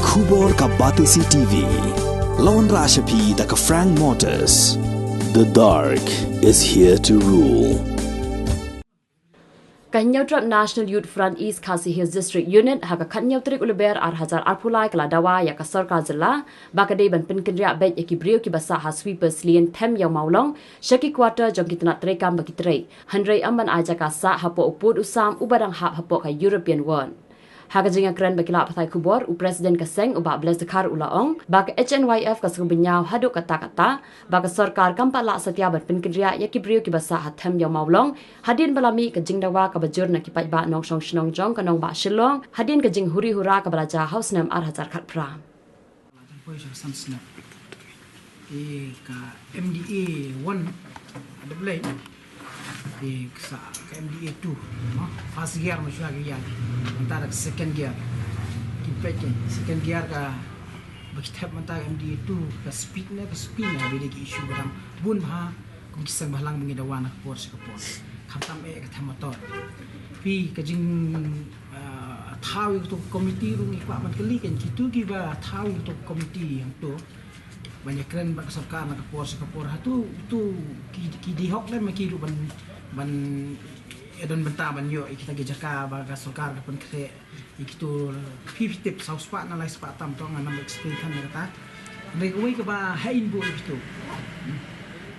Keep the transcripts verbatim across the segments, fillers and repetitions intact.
Khubor ka Batesi T V. Lawan Rashapi da ka Frank Motors. The dark is here to rule. Ka Hynñiewtrep National Youth Front East Khasi Hills District Unit ha ka khatñiew tarik u Lber ar hajar arphew lai ka la dawa ïa ka sorkar jylla ba ka dei ban pynkynriah beit ïa ki briew kiba sah ha sweepers lane them ïa u mawlong sha ki quarter jong ki tnat treikam ba ki trei, hynrei ym ban ai jaka sah hapoh u pud u sam uba dang hap hapoh ka European Ward. Ha ka jingïakren bad ki lad pathai khubor, u President ka seng u Bah Blessed Dkhar u la ong ba ka H N Y F ka sngewbynñiaw haduh katta katta ba ka sorkar kam pat lah satia ban pynkynriah ïa ki briew kiba sah ha them ïa u mawlong hadien ba la mih ka jingdawa kaba jur na ki paidbah nongshong shnong jong ka nongbah Shillong hadien ka jinghuri hura kaba la jia ha u snem ar hajar khatphra. Poi sha san snem. Te ka M D A one, ada belai. Te ka sa ka M D A two, no? First gear ma shuwa ka ïa. Mynta da ka second gear. Ki peit ki second gear ka ba ki thep mynta ka M D A two, ka speed ne, ka speed ne, ba dei ki issue ba dang bun bha. Kum ki seng bhalang ba ngi dawa na ka por sha ka por. Khamtam eh ka them motor. Phi ka jing, ah, thaw ïa kato ka komiti ruh ngi kwah ban kylli kan kitu kiba thaw ïa kato ka komiti hangto. Ban ïakren bad ka sorkar na ka por sha ka por. Hato, to ki, ki dei hok lem ma ki ruh ban, ban ïa don bynta ban ïoh ïa kita ki jaka ba ka sorkar ka pynkhreh. Ïa kito phi phi tip saw spah na lai spah tam to ngan ym explain kane kata. Hynrei kawei kaba ha in buh ïa kito.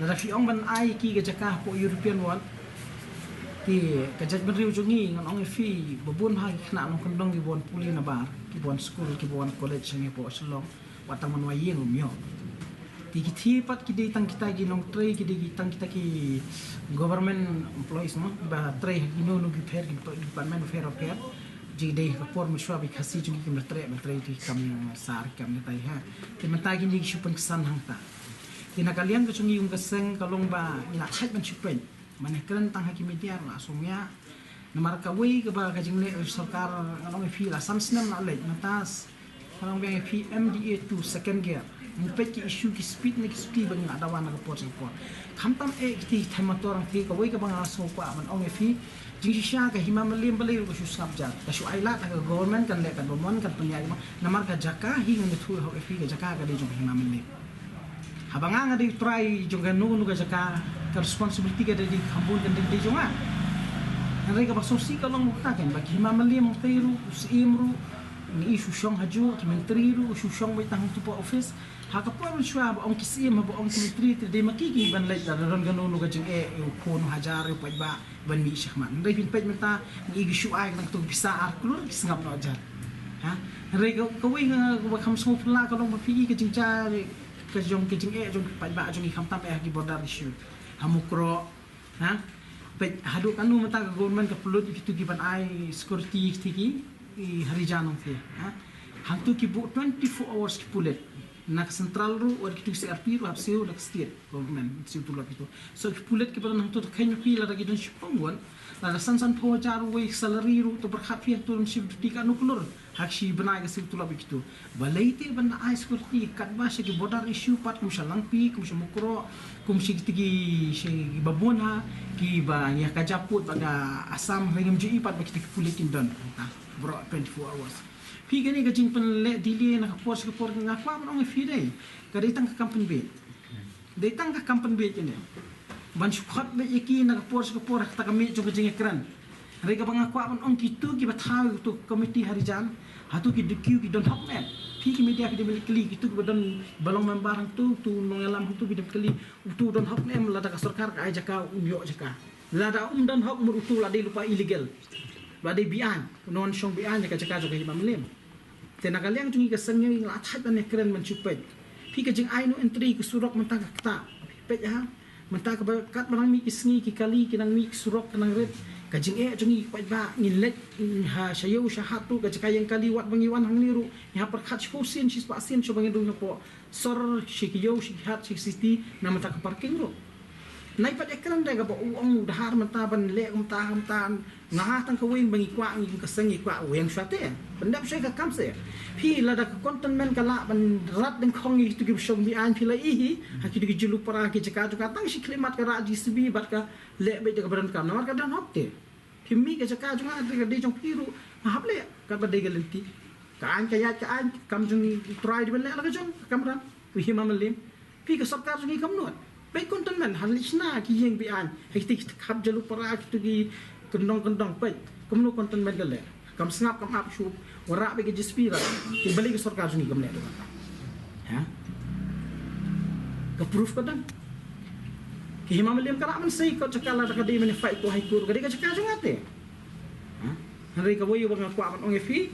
Lada phi ong ban ai ki ka jaka hapoh European Ward. Te ka jaitbynriew jong ngi ngan ong ïa phi ba bun ha ki khynnah nongkyndong kiba wan pule nabar, kiba wan skul, kiba wan college hangne hapoh Shillong. Wat tang ban wai ïing ruh ym ïoh. Te ki thie pat ki dei tang kita ki nongtrei, ki dei ki tang kita ki government employees mo, ba trei ha kino kino ki pher ki department pher pher. Ki dei ha ka por mynshuwa ba ki Khasi jong ngi kim da treh ban trei ki kam sar ki kam ngi tai ha. Te mynta kine ki shu pynksan hangta. Te na ka liang ka jong ngi kum ka seng ka long ba ngi la thait ban shu peit. Mane kren tang ha ki media ruh la sngewbha. Namar kawei kaba ka jingleh sorkar ngan ong ïa phi la san snem la leit mynta. Ka long biang ïa phi M D A two second gear. Ngi peit ki issue ki speed ne ki siti ba ngi la dawa na ka por sha ka por. Khamtam eh kiti ki them motor ngi kawei kaba nga la sngewkwah ban ong ïa phi. Jingshisha ka Hima Mylliem balei ruh ka shu sngap jar. Ka shu ai lad ha ka government kan leh kan bamon kan pynïaid mo. Namar ka jaka hi ngan ïathuh hok ïa phi ka jaka ka dei jong ka Hima Mylliem. Haba nga nga dei u trai jong kano kano ka jaka, ka responsibility ka dei kham bun kan dei jong nga. Hynrei kaba sngewsih ka long kata kan ba ki Hima Mylliem hangtei ruh, u Syiem ruh, ngi i shu shong hajuh, ki myntri ruh, u shu shong beit tang hangtu pa office. Ha ka por mynshuwa ba ong ki Syiem, ba ong ki myntri, te dei ma ki ki ban leit da don kano kano ka jingeh, u khun u hajar, u paidbah, ban mih shakhmat. Hynrei phin peit mynta, ngi i ki shu ai ka dang tu pisa ar klur, ki sngap noh jar. Ha? Hynrei ka, kawei ka, kaba kham sngewphylla ka long ba phi i ka jingjia, ka jong ka jingeh jong ki paidbah jong ngi khamtam eh ha ki border issue. Ha Mukroh, ha? Peit haduh kano mynta ka government ka pynlut ïa kitu ki ban ai security ïa kitu ki, i Harijan nongthiah, ha? Hangtu ki buh twenty-four hours ki pulit. Na ka central ruh, wat kitu ki C R P ruh, hap siew na ka state government, siew tulop kitu. So ki pulit kiba don hangtu te kheiñ ma phi lada ki don shiphew ngut, lada san sanphew hajar ruh wei salary ruh, to pyrkhat phi hangtu don shift duty kano klur. Ha ka shi bnai ka siew tulop ïa kitu. Balei te ban da ai security katba sha ki border issue pat kum sha Langpih, kum sha Mukroh, kum sha kiti ki, sha kiba bun ha, kiba ïa ka japut bad ka Assam, hynrei ngim ju i pat ba kiti ki pulit kin don. Ha, baroh twenty-four hours. Phi kane ka jingpynleh delay na ka por sha ka por nga kwah ban ong ïa phi dei. Ka dei tang ka kam pynbiej. Dei tang ka kam pynbiej kane. Ban shu khot beit ïa ki na ka por sha ka por ha kata ka miej jong ka jingïakren. Hynrei kaba nga kwah ban ong kitu kiba thaw ïa katu ka komiti Harijan. Hato ki dei ki don hok ne em. Phi ki media phi dei ban kylli kitu kiba don ba long member hangtu, tu nongïalam hangtu phi dei ban kylli. Utu don hok ne em lada ka sorkar ka ai jaka un ïoh jaka. Lada um don hok mut utu la dei lypa illegal. Ba dei biang, non shong biang ïa ka jaka jong ka Hima Mylliem. Te na ka liang jong ngi ka seng ngi la thait ban ïakren ban shu peit. Phi ka jingai no entry ka surok mynta ka kata. Peit ha. Mynta kaba katba nang mih ki sngi ki kali ki nang mih ki surok ki nang rit. Ka jingeh jong ngi ki paidbah ngin leit ha sha ïew sha hat ruh ka jaka ïeng kali wat ba ngi wan hangne ruh. Ngi hap pyrkhat shiphew sien shispah sien shuwa ba ngin rung hapoh sor, sha ki ïew, sha ki hat, sha ki city, na mynta ka parking ruh. Nai pat ïakren da kaba u ong u Dkhar mynta ban leh kumta, kumta. Nga tang kawei ba ngi kwah, ngi ka seng ngi kwah u ïeng shuwa te. Pyndep shuwa ka kam se. Phi lada ka cantonment ka lah ban rat dyngkhong ïa kitu kiba shong behind phi la i hi. Ha kitu ki julu para ki jaka jong ka tang shi khlieh mat ka rah J C B bad ka leh beit da kaba donkam. Namar ka don hok te. Phi mih ka jaka jong nga ka dei jong phi ruh. Nga hap leh katba dei ka lynti. Ka aiñ ka ïaid ka aiñ, ka kam jong ngi u trai dei ban leh la ka jong ka kamram. U Hima Mylliem. Phi ka sorkar jong ngi kam nud. Peit containment ha lishna ki ïing ba aiñ. Ha kito ki khap Jalupara, kito ki kyndong kyndong, peit. Kumno containment ka leh. Kam sngap kam ap shuh. Wanrah beit ka J C B ra. Te balei ka sorkar jong ngi kam leh. Ha? Ka proof ka don. Ka Hima Mylliem ka lah ban sei ka jaka lada ka dei ban fight to High Court, ka dei ka jaka jong nga te. Ha? Hynrei kawei ba nga kwah ban ong ïa phi,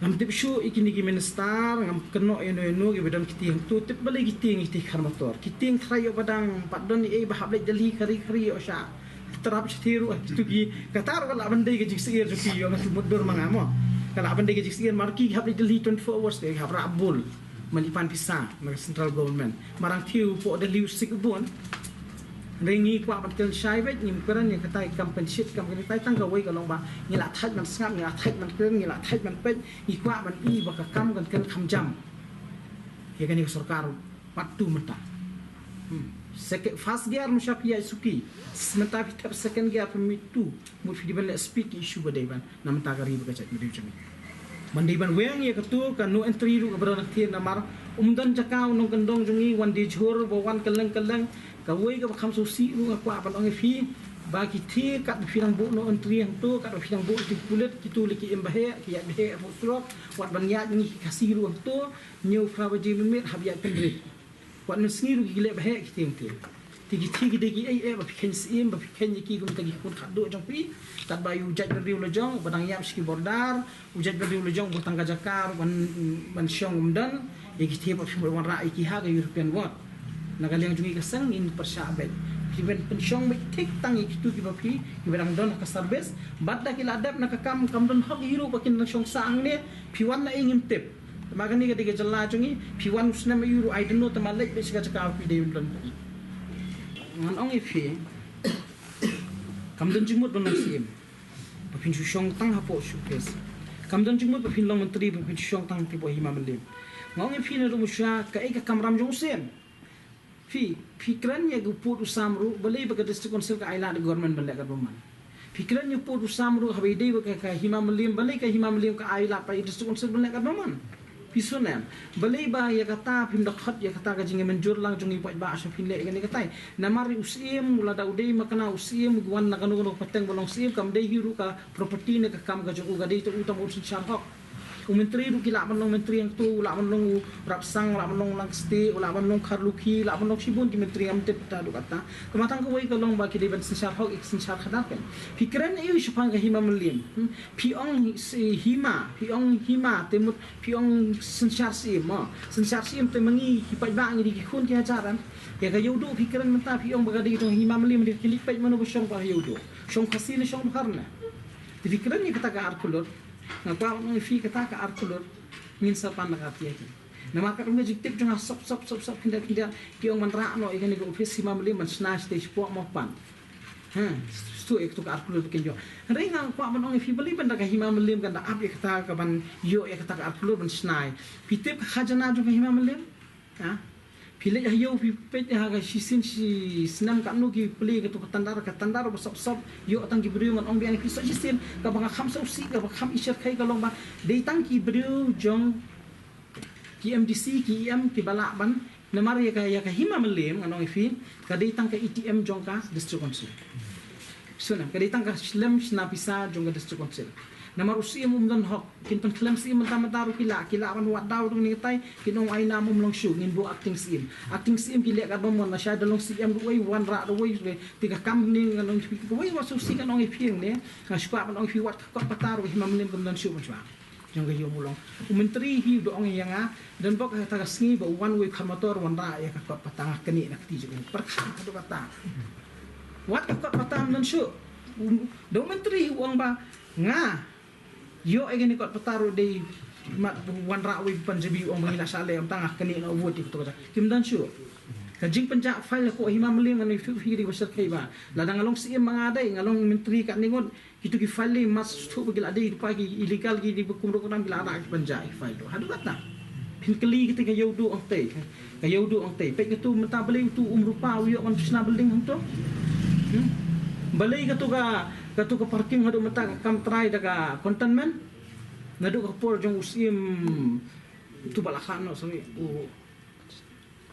ngam tip shuh ïa kine ki minister, ngam kynnoh ïano ïano kiba don ki tieng, to tip balei ki tieng ïa ki khar motor. Ki tieng tharai ïoh ba dang, pat don ei ba hap leit Delhi khari khari ïoh sha. Trap sha thie ruh, to ki, kata ruh ka lah ban dei ka jingsyier jong ki, ïoh nga tu mutdur ma nga mo. Ka lah ban dei ka jingsyier, mar ki hap leit Delhi twenty-four hours, ki hap rah bul. Mali pan pisa na ka central government. Marang thiew po da liu sik bun. Hynrei ngi kwah ban kren shai beit, ngim kren ïa katai kam pynshit kam kren tai tang kawei ka long ba ngi la thait ban sngap, ngi la thait ban kren, ngi la thait ban peit, ngi kwah ban i ba ka kam kan kren kham jam. Ïa kane ka sorkar pat tu mynta. Hmm. Sek-, first gear mynta phi ïa suki. Mynta phi thep second gear phi mih tu. Mut phi dei ban leh speed ki issue ba dei ban. Na mynta ka ri ba ka jait ba dei jong ngi. Ban dei ban weng ïa katu ka no entry ruh ka baroh na ktien namar um don jaka u nongkyndong jong ngi wan die jhur ba wan kylleng kylleng. Kawei kaba kham sngewsih ruh nga kwah ban ong ïa phi ba ki thie katba phi dang buh no entry hangto katba phi dang buh ki pulit kitu lei ki im ba heh ki ïaid ba heh hapoh surok wat ban ïaid ngi ki Khasi ruh hangto hynñiew phra baje mynmiet hap ïaid pynrit. Wat mynsngi ruh ki leh ba heh ki tieng tieng. Te ki thie ki dei ki ei ei ba phi kheiñ syiem ba phi kheiñ ïa ki kumta ki khun khatduh jong phi. Katba ïa u jaitbynriew la jong ba dang ïap sha ki border, u jaitbynriew la jong ba tang ka jaka ruh ban, ban shong um don. Ïa ki thie ba phi mut wanrah ïa ki ha ka European ward. Na ka liang jong ngi ka seng ngin pyrshah beit. Phi ban pynshong beit thik tang ïa kitu kiba phi kiba dang don ha ka service. Bad da ki la dep na ka kam kam don hok ïa ruh ba kin dang shong sah hangne. Phi wan na ei ngim tip. Te ma kane ka dei ka jylla jong ngi, phi wan u snem aïu ruh I don't know, te ma leit beit sha ka jaka phi dei ban don. Ngan ong ïa phi, kam don jingmut ban long syiem ba phin shu shong tang hapoh showcase. Kam don jingmut ba phin long myntri ba phin shu shong tang hapoh Hima Mylliem. Nga ong ïa phi naduh mynshwa kaei ka kamram jong u syiem. Phi, phi kren ïa ka pud u sam ruh, balei ba ka District Council ka ailad ïa ka government ban leh katba mon. Phi kren ïa pud u sam ruh, haba ïadei bad ka, ka Hima Mylliem, balei ka Hima Mylliem ka ailad pat ïa ka District Council ban leh katba mon. Phi sngewthuh em? Balei ba ïa kata phim da khot ïa kata ka jingïamynjur lang jong ngi paidbah sha phin leh ïa kane katai. Namar u syiem, lada u dei ma kane u syiem, u wan na kano kano ka pateng ba long syiem, kam dei hi ruh ka property ne ka kam ka jong u, ka dei tang u tang ba un synshar hok. U myntri ruh ki lah ban long myntri hangto, u lah ban long u Rapsang, u lah ban long Langste, u lah ban long Kharlukhi, u lah ban long shibun ki myntri, ngam tip ta haduh katta. Te ma tang kawei ka long ba ki dei ban synshar hok, ïa ka synshar khadar kan. Phi kren aïu shaphang ka Hima Mylliem. Hmm? Phi ong si Hima, phi ong Hima, te mut phi ong synshar syiem, mo. Synshar syiem te ma ngi ki paidbah ngi dei ki khun ki hajar em. Ïa ka Ïewduh phi kren mynta phi ong ba ka dei jong Hima Mylliem, dei ki leit peit mano ba shong ba Ïewduh. Shong Khasi ne shong Dkhar ne. Te phi kren ïa kata ka ar kulur. Nga kwah ban ong ïa phi kata ka ar kulur ngin sa pan da ka tiar ki. Namar ka ong ka jingtip jong nga sop sop sop sop khyndiat khyndiat ki ong ban rah noh ïa kane ka ophis Hima Mylliem ban shna sha shatei shapoh mo pan. Ha, stu ïa kata ka ar kulur ba kin ïoh. Hynrei nga kwah ban ong ïa phi balei ban da ka Hima Mylliem kan da ap ïa kata ka ban ïoh ïa kata ka ar kulur ban shna. Phi tip ka khajana jong ka Hima Mylliem? Ha? Phi leit ha ïew phi peit ha ka shisien shi snem katno ki plie katu ka tandar, ka tandar ba sop sop, ïoh tang ki briew ngan ong biang ïa phi sa shisien, kaba nga kham sngewsih, kaba kham i shyrkhei ka long ba dei tang ki briew jong ki M D C, ki E M, kiba lah ban, namar ïa ka, ïa ka Hima Mylliem ngan ong ïa phi, ka dei tang ka A T M jong ka District Council. Sngewthuh em, ka dei tang ka slem shna pisa jong ka District Council. Namar u syiem um don hok, kin pynkhlem syiem mynta mynta ruh ki lah, ki lah ban wad daw ruh ngi tai, kin ong ai nam um long shuh, ngin buh acting syiem. Acting syiem ki leh katba mon, lashai da long syiem ruh wei, wanrah ruh wei, te ka kam ne ngan ong phi, wei wa sngewsih ngan ong ïa phi ne, nga shu kwah ban ong ïa phi wat ka kot pata ruh Hima Mylliem kam don shuh ban shuwa. Jong ka ïew Mulong. U myntri hi u da ong ïa nga, don bok kata ka sngi ba u wan wei khar motor wanrah ïa ka kot pata, nga kane na kti jong u. Pyrkhat haduh katta. Wat ka kot pata ym don shuh. U, da u myntri hi u ong ba nga ïoh ïa kane kot pata ruh dei mat wanrah wei Punjabi u ong ba ngi la shah leh ym tang nga kane na u vote ïa kato kato. Kim don shuh. Ka jingpynjah file ha ka Hima Mylliem ngan ïa phi phi dei ba shyrkhei ba. Lada nga long syiem ma nga dei, nga long myntri katne ngut. Kitu ki file lei mas shuh ba ki la dei, pa ki illegal ki dei ba kum ruh ka dang ki la da ki pynjah ki file tu. Haduh katta. Phin kylli kata ka Ïewduh Angtei. Ka Ïewduh Angtei. Peit katu mynta balei utu um rupa u ïoh ban shna building hangto. Hmm? Balei katu ka, katu ka parking haduh mynta ka kam trai da ka containment. Naduh ka por jong u Syiem, tu ba la khan noh, sorry, u,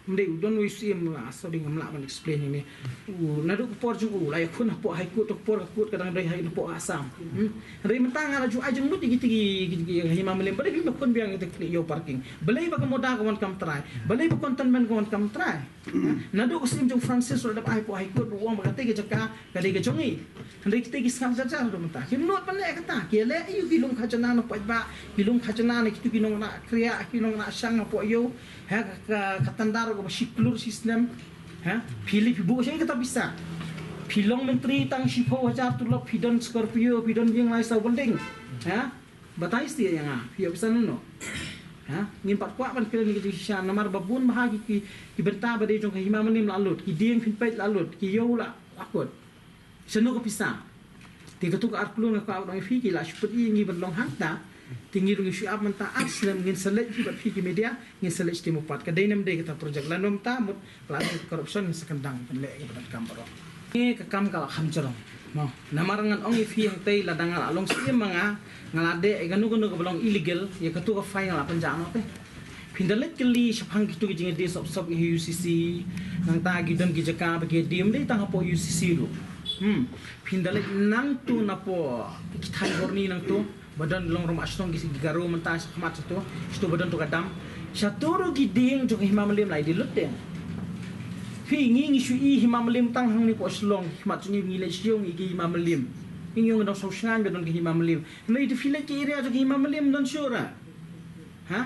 ym dei, u don u Syiem, ah, sorry, ngam lah ban explain ïa une. U, naduh ka por jong u la ïakhun hapoh High Court, ka por ka court ka dang dei ha, hapoh Assam. Hmm? Hynrei mynta nga la ju ai jingmut ïa kito ki, ki, ki, ki Hima Mylliem, balei phim ïakhun biang ïa kito ki leit ïew parking. Balei ba ka mudda ka wan kam trai. Balei ba contentment ka wan kam trai. Naduh ka Syiem jong Francis u la dep ai hapoh High Court, u ong ba katei ka jaka ka dei ka jong ngi. Hynrei kitei ki sngap jar jar haduh mynta. Kim nud ban leh kata. Ki leh aïu, ki lung khajna na paidbah, ki lung khajna na kito ki nongrah kriah, ki nongrah shang hapoh ïew. Ha, ka, ka, ka tender kaba shi klur shi snem. Ha? Phi leit phi buh shaei kata pisa? Phi long myntri tang shiphew hajar tulop, phi don Scorpio, phi don ïing lai saw building. Ha? Batai shisha ïa nga, phi ïoh pisa nano? Ha? Ngim pat kwah ban kren ïa ki jingshisha, namar ba bun bha ki, ki, ki bynta ba dei jong ka Hima Mylliem la lut, ki dieng phin peit la lut, ki ïew la, la kut. Shano ka pisa? Te kato ka ar klur nga kwah ban ong ïa phi, ki la shu pyni ïa ngi ban long hangta. Te ngi ruh ngi shu ap mynta ar snem, ngin sa leit phi bad phi ki media, ngin sa leit sha Timo pat. Ka dei ne ym dei kata project, lano mynta mut Lada corruption sa kandang ban leh ïa ka kam baroh. Ngi ka kam ka la kham jrong. Mo, namar ngan ong ïa phi hangtei lada nga la long Syiem ma nga, nga la dei ïa kano kano kaba long illegal, ïa kato ka fine nga la pynjah noh te. Phin da leit kylli shaphang kito ki jingïadei sop sop ïa U C C, nangta ki don ki jaka ba ki dei ym dei tang hapoh U C C ruh. Hmm. Phin da leit nangto napoh ki thaiñ Borni nangto. Ba don long rong ba shnong ki Garo mynta sha khmat shato, shato ba don to ka dam. Shato ruh ki dieng jong ka Hima Mylliem la ïadei lut te. Phi ngi ngi shu i Hima Mylliem tang hangne hapoh Shillong, khmat jong ngi ngi leit sha ïew ngi i ka Hima Mylliem. Ngi ïoh ngi dang sngewsngaiñ ba don ka Hima Mylliem. Hynrei te phi leit ki area jong ka Hima Mylliem don shuh ra. Ha?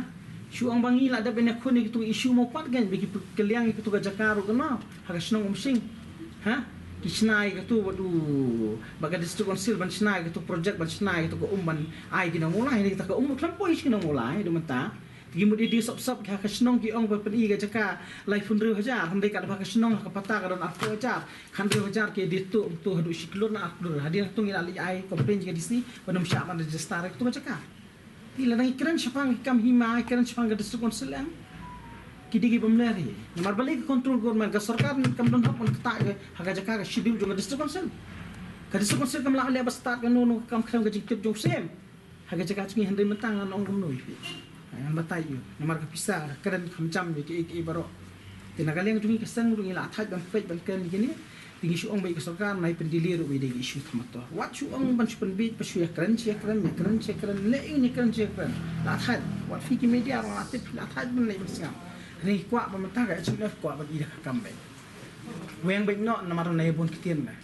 Shu ong ba ngi la dep ban ïakhun ïa kito issue mo pat kein ba ki kylliang ïa kito ka jaka ruh kano. Ha ka shnong Umsning. Ha? Ki shna ïa katu bad u, bad ka District Council ban shna ïa katu project, ban shna ïa katu ka um ban ai ki nongmulai, ne kata ka um khlem poi sha ki nongmulai, haduh mynta. Ki mut ïadei sop sop ha ka shnong ki ong ba pyni ka jaka laiphew hynriew hajar, hynrei ka dei ha ka shnong ha ka patta ka don arphew hajar, khathynriew hajar ki ïadei tu, tu haduh shi klur na ar klur. Hadien katu ngi la leit ai complain ka D C, ban ym shah ban register ïa katu ka jaka. Te lada ngi kren shaphang ki kam hima, ngi kren shaphang ka District Council em. Ki dei ki bym leh hi. Namar balei ka control government, ka sorkar kam don hok ban ktah ha ka jaka ka schedule jong ka District Council. Ka District Council kam lah leh ba stad kano kano ka kam khlem ka jingtip jong u Syiem. Ha ka jaka jong ngi hynrei mynta ngan ong kumno ïa phi. Ngan batai ïa u. Namar ka pisa ka kren kham jam ïa kiei kiei baroh. Te na ka liang jong ngi ka seng ruh ngi la thait ban peit ban kren ïa kine. Te ngi shu ong ba ïa ka sorkar nai pyndelay ruh ba ïadei ka issue thymmai to. Wat shu ong ban shu pynbiej, ba shu ïakren, shu ïakren, ïakren, shu ïakren, leh ïa u ïakren, shu ïakren. La thait, wat phi ki media ruh la tip, la thait ban leh ban sngap. Ngi kwah ba mynta ka H K L F kwah ban i da ka kam beit. Weng beit noh namar nai bun ktien na.